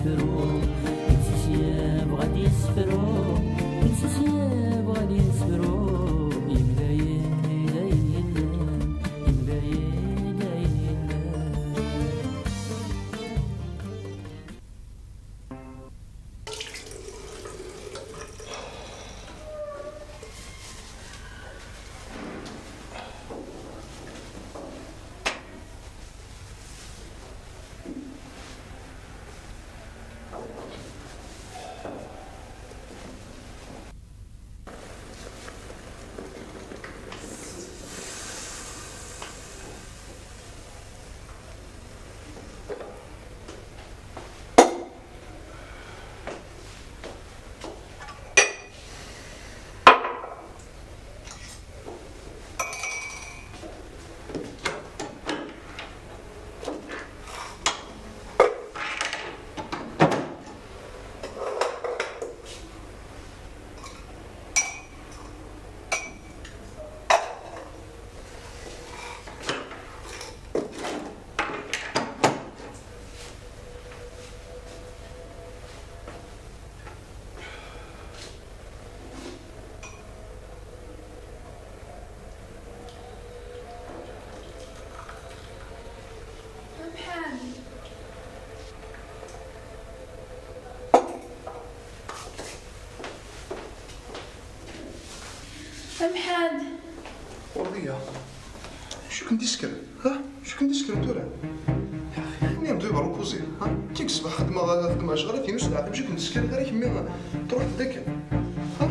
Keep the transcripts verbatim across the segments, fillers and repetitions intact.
Nettis yebɣa ad yessefru, nettis yebɣa ad yessefru, imdayen d ayen yellan, imdayen d ayen yellan. Amḥad. Werdiya, acu ken-d-iskren? Ha? Acu ken-d-iskren tura? Ya axi, xemmi d reposer, ha? Tik ṣṣbeḥ xedmeɣ, xedmeɣ lecɣal-inu s leɛqel, acu ken-d-iskren ara kemmi? Truḥ-d akken. Ha?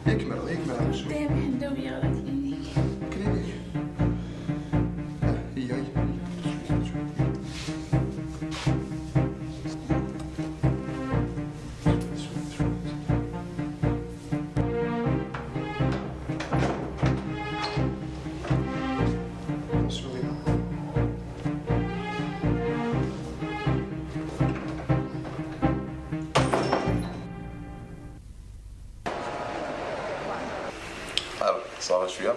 Yak merḍ, yak merḍ. Dayem ḥedd awi-yaɣ la clinique. Clinique. Ah, iya, iya, iya. Alors, ça va شوية؟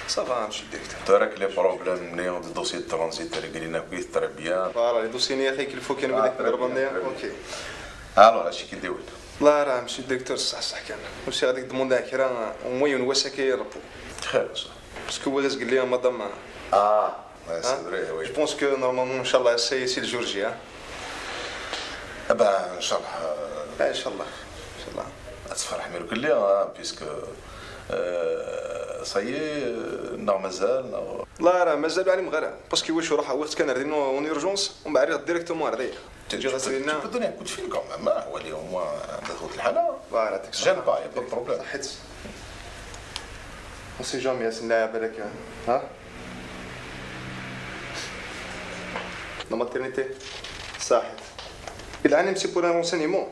Ça va, monsieur le directeur. Tura les problèmes-nni, des dossiers de transit, reglin akk, très bien. Voilà, les dossiers-nni, axi, il faut kan wid i tḍelbeḍ-nni. Très bien. Ok. Alors, acu i k-id-iwwin? Voilà, monsieur le directeur, ṣṣeḥ ṣṣeḥ kan. Usiɣ ad ak-d-demandiɣ kra, au moins yiwen wass akka i repos. Xir, ça. Parce que wwiɣ zgelli madame. Ah, ouais, c'est vrai, oui. Je pense que normalement, inchallah, c'est c'est le jour J, hein. Eh ben, inchallah. Ah, inchallah. Inchallah. Ad tefreḥ mi lkulli, hein, puisque, euh, ça y est, euh, neɣ mazal, neɣ... La, la, mazal ur ɛlimeɣ ara. Parce que iwacu ruḥeɣ, wiɣ-tt kan ar din en urgence, ومن بعد رحت directement ar din. Tu, tu peux, tu peux donner un coup de fil quand même, hein, wali au moins, euh, anda tewweḍ lḥala. Voilà, يعطيك الصحة. Gêne pas, y a pas de problème. صحيت. On sait jamais, ass-n la balak, hein. La maternité. صحيت. Il a un petit pour un renseignement.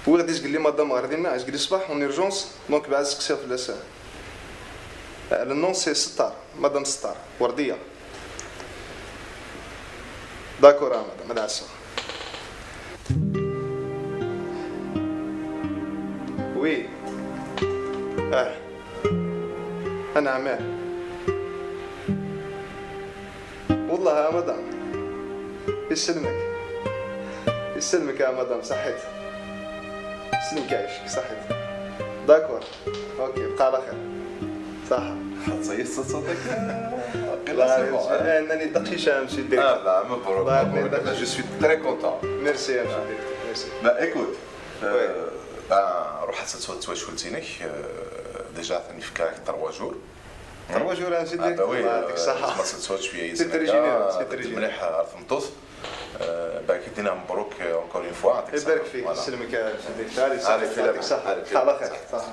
Wwiɣ-d izgelli madame ɣer dinna, izgelli ṣṣbeḥ, en urgence, donc bɛed seqsiɣ fell-as. Le nom c'est Settar, madame Settar, Werdiya. D'accord, ah, madame, ad ɛasseɣ. Oui. Ah. Anɛam, ah. والله يا مدام. يسلمك. يسلمك يا مدام، صحيت. يسلمك، يعيشك، صحيت. D'accord. Ok، بقى على خير. صح. حتى هي صوتك. لا، c'est bon, hein. أنني دقيقة، monsieur le directeur. Ah, bah, مبروك، مبروك. Je suis très content. Merci, monsieur le directeur. Merci. Bah, écoute, euh, bah, روح حتى تسوى التواشولتينك، euh, déjà ثاني فكاك trois jours. Trois jours, monsieur le directeur. Ah, bah oui, الله يعطيك الصحة. ما تسوى شوية. C'est très généreux, c'est très généreux. مليح، عرفت مطوط. آه، باك يدينا مبروك، آه، encore une fois، يعطيك الصحة. يبارك فيك، يسلمك يا سيدي. تعالي، يعطيك الصحة. على خير. صح.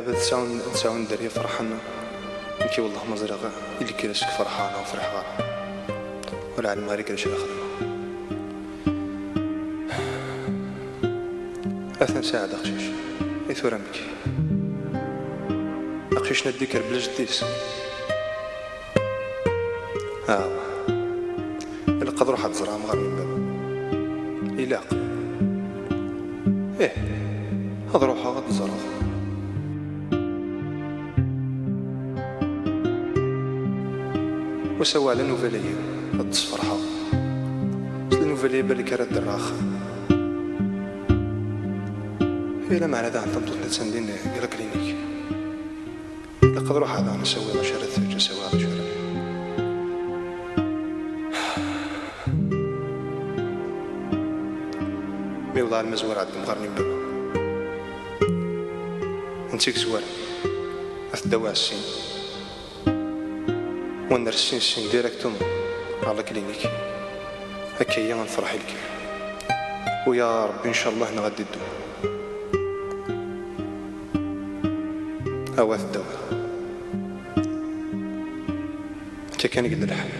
Ad tesɛun, ad tesɛun dderya ferḥen. Nekki wellah ma ẓriɣ i lekra seg ferḥeɣ neɣ ur friḥeɣ ara. Ur ɛlimeɣ ara kra ara xedmeɣ. Atan saɛd aqcic. I tura mekki. Aqcic-nni ad d-ikker bla jeddi-s. Awa. Ilaq ad ruḥeɣ ad ẓreɣ amɣar n baba. Ilaq. Ih. Ad ruḥeɣ ad ẓreɣ. Usawa ala nnuba-agi ad d-sferḥeɣ. S nnuba-agi balak ara d-rreɣ axxam. Ila meɛna daɣen tameṭṭut-nni attan din deg la clinique. Ilaq ad ruḥeɣ daɣen ad s-awiɣ acu ara tečč, ad s-awiɣ acu ara. Mi wḍeɣ alma zwareɣ deg umɣar-nni n baba. Netta i yezwaren. Ad t-dawiɣ ssin. Wa ners sin sin directement ɣer la clinique. Akka-yi ad nefreḥ i lkil. U ya Rebbi, ncallah neɣ ad d-iddu. Awa teddaw. Akka kan i yella lḥal.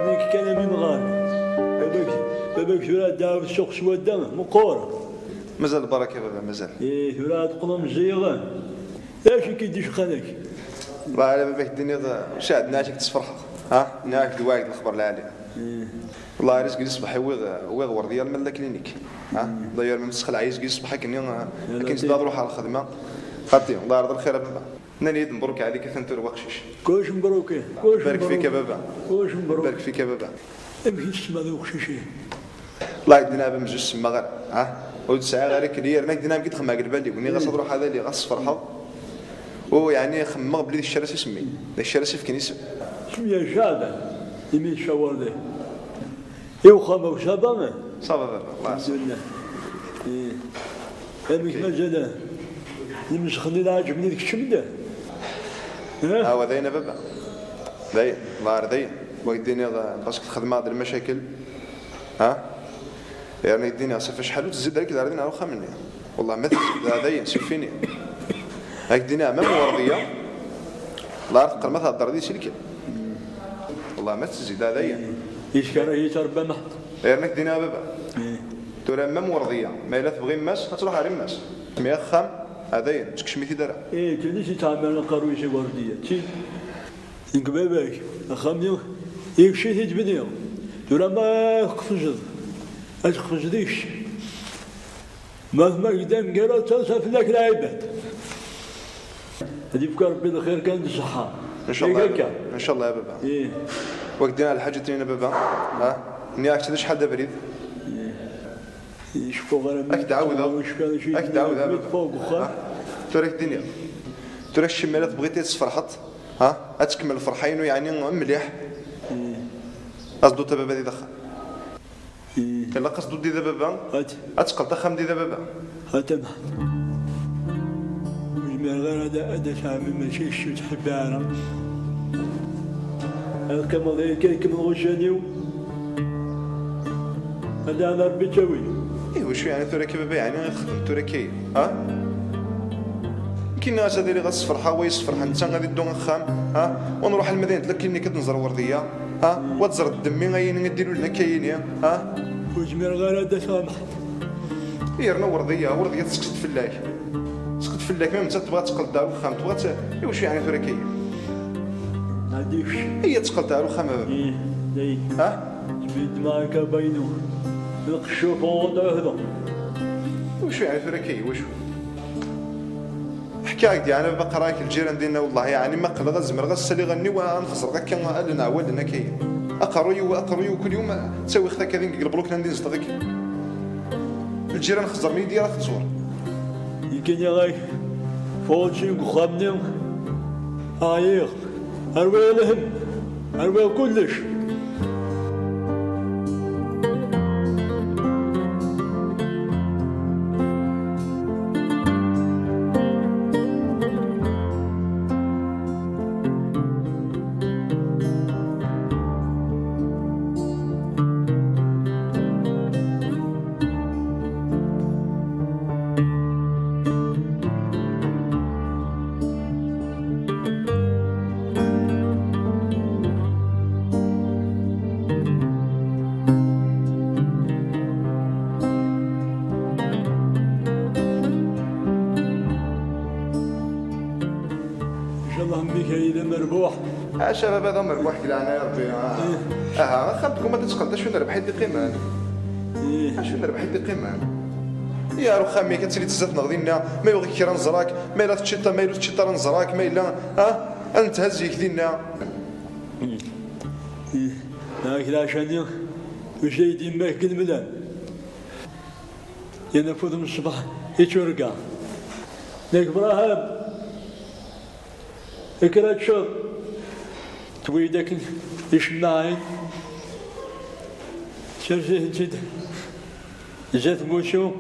Nekk kan am imɣan. Baba-k, baba-k tura ad d-iɛawed ssuq s wadda meqqur. Mazal lbaraka, baba, mazal. Eh, tura ad teqqleḍ meẓẓiyeḍ. Acu i k-id-icqan-ak? Baba, ala baba, k-d-iniḍ, eh, caɛd nniɣ-ak ad k-sferḥeɣ. Ha? Nniɣ-ak-d waɛid lexbar lɛali. Eh. Wallahi, ar azekka di ṣṣbeḥ i wwiɣ, wwiɣ Werdiya alma d la clinique. Ha? D'ailleurs, même tessexleɛ-iyi azekka di ṣṣbeḥ akken, eh, akken tebɣiḍ ad ruḥeɣ ɣer lxedma. Xaṭi, Allah yerḍa lxir a baba. Nnan-iyi-d mebruk ɛlik, atan tura waqcic. Kullec mebruk. Kullec mebruk. Barek fik a baba. Kullec mebruk. Barek fik a baba. Amek i s-tsemmaḍ i uqcic-ihin? Wallahi, d-nniɣ a baba, mezzu semmaɣ ara. Ha? Ur d-sɛiɣ ara akken, yerna d-nniɣ amek i d-xemmeɣ deg lbal-iw. Nniɣ-as ad ruḥeɣ ad aliɣ, ad sferḥeɣ. U yeɛni xemmeɣ belli d kečč ara s-isemmi. D kečč ara s-ifken isem. Isem-is Caɛban, imi tcawreḍ-it. I uxxam-ik ça va? Ça va, baba, Allah. Alhamdulillah. Eh. Amek mazal? Imesxen-nni lɛaǧeb-nni deg keččem-d? Eh? Awa, dayen a baba. Dayen, Allah ar dayen. Wa k-d-iniɣ, eh, parce que txedmeɣ-d lmacakel. Ha? Yerna k-d-iniɣ, ça fait acḥal ur tezzi-d ara k-d-ardin ar uxxam-nni. Wallah, ma tezzi-d, dayen, c'est fini. Ak-d-iniɣ, même Werdiya, Allah ar teqqel ma thedder d iselken. Wallah, ma tezzi-d, dayen. Yeckereh-iyi Rebbi a Meḥmed. Yerna k-d-iniɣ a baba. Eh. Tura, même Werdiya, ma yella tebɣi yemma-s, ad truḥ ar yemma-s. Mi axxam, dayen, ur teskecm-it-id ara. Eh, d netta i yettɛemmiren aqerruy-is i Werdiya. Ti-, Nekk baba-k, axxam-nni, i kečč i t-id-bniɣ. Tura ma tqefzeḍ, ad tqefzeḍ i kečč. Ma tmagdam gar-aɣ, ttaḍsa fell-ak lɛibad. Ad yefk Rebbi lxir kan d ṣṣeḥḥa. Incallah. Yak akka. Incallah a baba. Ih. Wak dina lḥaǧa tnina baba. Ha? Nniɣ-ak-tt d acḥal d abrid. Ih. Ih, cukkeɣ ara. Ad k-d-ɛawdeɣ. Ad k-d-ɛawdeɣ a baba. Ha? Tura ad k-d-iniɣ. Tura kečč mi ara tebɣiḍ ad tfeṛḥeḍ, ha? Ad tkemmel lferḥ-inu, yeɛni mliḥ. Ih. Ad tedduḍ a baba di daxel. Ih. Ilaq ad tedduḍ di da baba. Ad. Ad teqqleḍ axxam di da baba. Ad tamḥeḍ. Ur zmireɣ ara ad, ad asɛami mačči kečč ur tḥibbi ara. Ad qqimeɣ dagi kan, kemmleɣ ussan-iw. Ad d-ɛna Rebbi ttawil. Ih, wacu yeɛni tura akka baba, yeɛni ad texdem tura akka, ha? Nekki nniɣ-as ad iliɣ ad sferḥeɣ, wa yessefreḥ netta ad iddu axxam, ha? Wa nruḥ alma d ayen tella klinik ad nẓer Werdiya, ha? Wa tẓer ddemmi ayen i d-ilulen akka yini, ha? Ur zmireɣ ara ad d-aseɣ a Mḥend. Yerna Werdiya, Werdiya tesseqsa-d fell-ak. Tesseqsa-d fell-ak, ma nettat tebɣa ad teqqel-d ar uxxam, tebɣa ad t-, i wacu yeɛni tura akka? Ɛeddi kečč. Iyya ad teqqel-d ar uxxam a baba. Ih, dayen. Ha? Tbedd ma akka baynu. Lqecc ur tewweḍ ɛehda. I wacu yeɛni tura akka, i wacu? Ḥkiɣ-ak-d yeɛni a baba, qqareɣ-ak lǧiran dinna, wellah yeɛni ma qqleɣ ad zemreɣ ad ssaliɣ allen-iw ad xeẓreɣ akka allen ɛwalen akka. Aqerruy-iw, aqerruy-iw kul yum ttawiɣ-t akka din deg lebluk-nni anda i nezdeɣ akka. Lǧiran xeẓren-iyi-d yir axeẓẓur. Yekkini-ak fawci deg uxxam-nni, ɛyiɣ, rwiɣ lhemm, rwiɣ kullec. Incallah mmi-k ay d amerbuḥ. Acu a baba d amerbuḥ deg leɛnaya Rebbi, ah. Ih. Aha, axxam tguma ad teqqel, d acu n rrbeḥ i d-iqqimen? Ih. Acu n rrbeḥ i d-iqqimen? Yar uxxam-ik ad tili tezdat neɣ dinna, ma yuɣ-ik kra neẓra-k, ma yella teččiḍ, ma yella ur teččiḍ ara neẓra-k, ma yella, ah, ad netthaz zik dinna. Ih. Ih. Ak leɛca-nni, ucay d yemma-k deg lemlam. Yan afud n ṣṣbeḥ i turga. Nek Braham, kker ad teččeḍ. Tewwi-d akken ticemmaɛin, sers-itent-id zdat n wusu.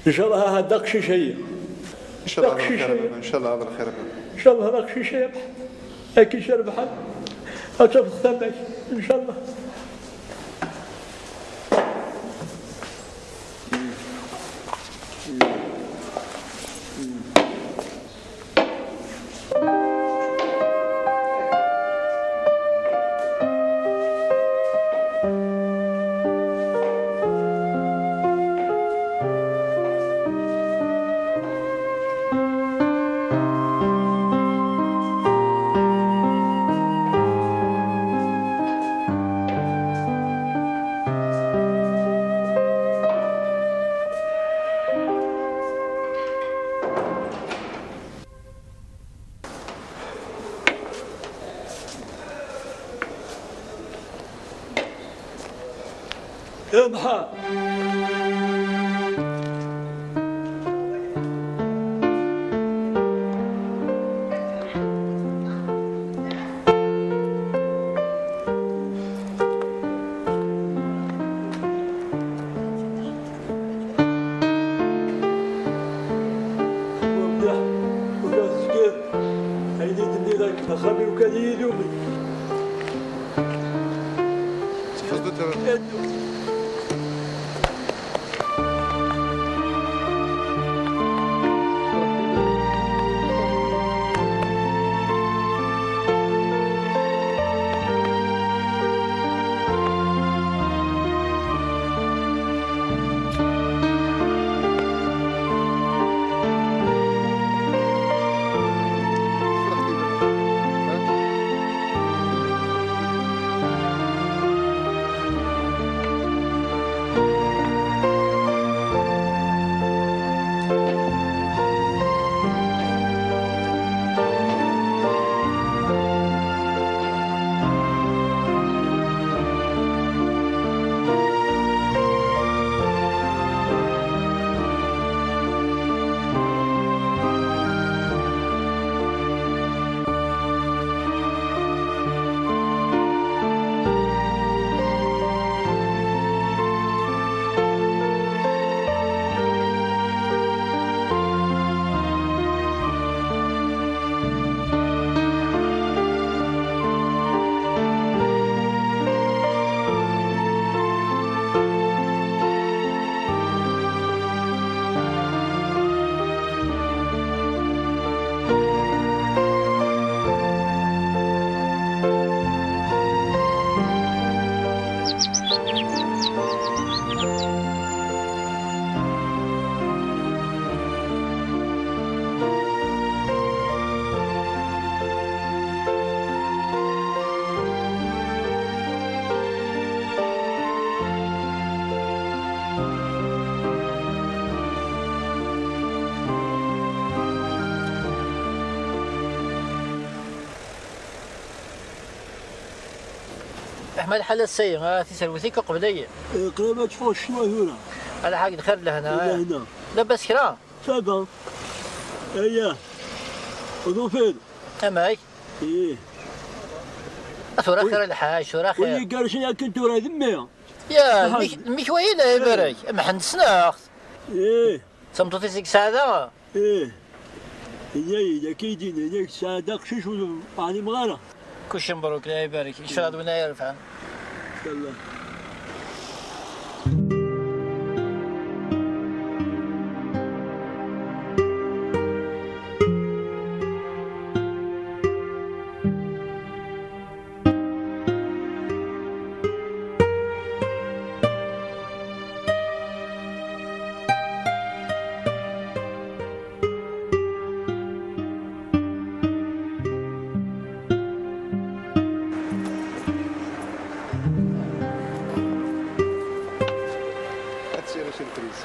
Incallah ahat d aqcic-ayi. Incallah d aqcic-ayi. Incallah d lxir. Incallah d aqcic-ayi. Akken i rebḥen, ad tafeḍ tama-k, incallah. Iḍḥa. Wamdaḥ, ufiɣ tezgiḍ, ayen i d-tenniḍ akka, axxam-iw kan i yi-idumen. Tfeẓ-d tara. Ḥma lḥal ass-a, ah, tiserwit-ik uqbel-ayi. Eh, qrib ad teffeɣ ccetwa tura. Ala ḥag lxir d lehna, eh. Lehna. Labas kra? Ça va. Aya. Ḍufir. Amek? Ih. A tura xir a lḥaǧ, tura xir. Win igerrcen akken tura d mmi. Ya, mmi-k, mmi-k wayi la ibarek. Mḥend ssneɣ-t. Ih. D tameṭṭut-is i yesɛa daɣ? Ih. Yenna-yi-d akka i d-yenna, yenna-yi-d tesɛa-d aqcic ur ɛlimeɣ ara. Kullec mebruk, la ibarek. Ncallah d win ara irefɛen. Ncallah. Ad tt-yaru s lefriz.